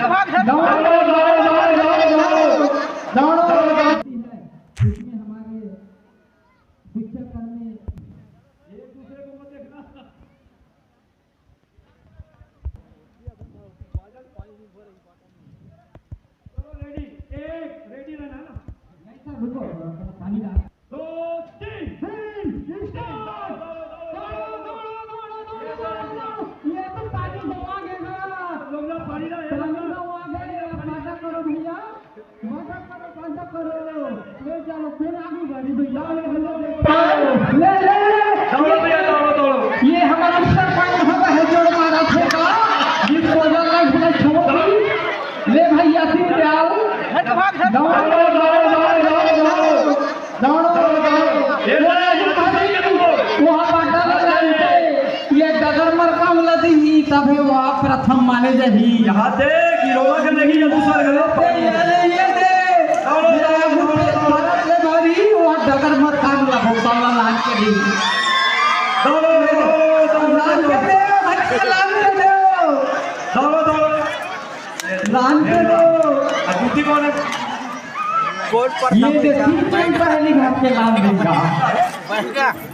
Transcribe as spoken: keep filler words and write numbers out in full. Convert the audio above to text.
दौड़ो, दौड़ो, दौड़ो, दौड़ो, दौड़ो। दौड़ो, दौड़ो। इसमें हमारे शिक्षक कर्मी एक दूसरे को मत देखना। चलो, रेडी, एक, रेडी रहना ना। नहीं सर, रुको, पानी डाल। दो, तीन। तीन, स्टार्ट। दौड़ो, दौड़ो, दौड़ो, दौड़ो, दौड़ो, दौड़ो। ये तो पानी गवा गया। लोग ना पानी ना, ये पानी ना। गवा गया, मजा करो भैया, मजा करो, मजा करो। ले चलो, फिर आगे बढ़ी भैया, ले, ले, ले, ले। दौड़ो भैया, दौड़ो, दौड़ो। ये हमारा सरपंच होता है, जोर मारा फेंका, जिसको जल्दी से छोड़ दी। ले भैया, सीधे आओ। दौड़ो, दौड़ो, दौड़ो, दौड़ो, दौड़ो। दौड़ो, दौड़ो। ये ले, ये तो सही है तुमको। वहाँ बाटा लगा दे। ये डगर मरका वाला दी, तभे वहाँ प्रथम माने जाही। यहाँ देख, ये रोवा के नहीं, ये दूसरा घर ये दे, ये दे, ये दे। दौड़ो, ये दौड़ो, दौड़ो, दौड़ो। भारत ले भारी, वहाँ डगर मरका वाला भोसड़ा लान के दी। दौड़ो, दौड़ो, दौड़ो, लान के दे, भाई, लान के दे। दौड़ो, दौड़ो। लान के दो। आ, जूती कौन है? ये देखिए, पहली बार के लान देगा।